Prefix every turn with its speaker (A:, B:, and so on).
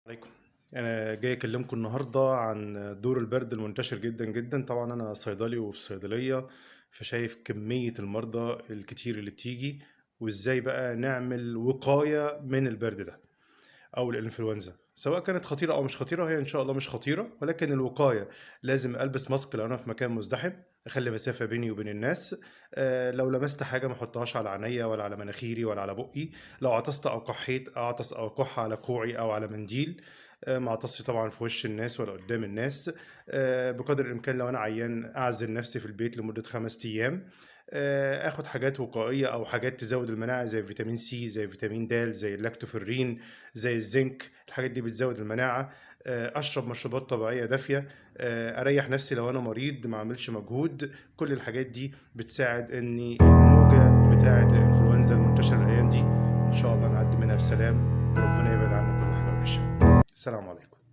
A: عليكم. انا جاي اكلمكم النهارده عن دور البرد المنتشر جدا جدا. طبعا انا صيدلي وفي صيدلية، فشايف كمية المرضى الكتير اللي بتيجي، وازاي بقى نعمل وقاية من البرد ده او الانفلونزا، سواء كانت خطيرة او مش خطيرة. هي ان شاء الله مش خطيرة، ولكن الوقاية لازم البس ماسك لو انا في مكان مزدحم، اخلي مسافة بيني وبين الناس، لو لمست حاجة ما احطهاش على عينيا ولا على مناخيري ولا على بقي، لو عطست او كحيت اعطس او كح على كوعي او على منديل، ما اعطسش طبعا في وش الناس ولا قدام الناس، بقدر الامكان لو انا عيان اعزل نفسي في البيت لمدة 5 ايام، اخد حاجات وقائيه او حاجات تزود المناعة زي فيتامين سي، زي فيتامين د، زي اللاكتوفيرين، زي الزنك، الحاجات دي بتزود المناعة. اشرب مشروبات طبيعية دافيه، اريح نفسي لو انا مريض، ما اعملش مجهود. كل الحاجات دي بتساعد ان الموجه بتاعه الانفلونزا المنتشرة الايام دي ان شاء الله نعدي منها بسلام، وربنا يبعد عنا كل حاجة وحشة. السلام عليكم.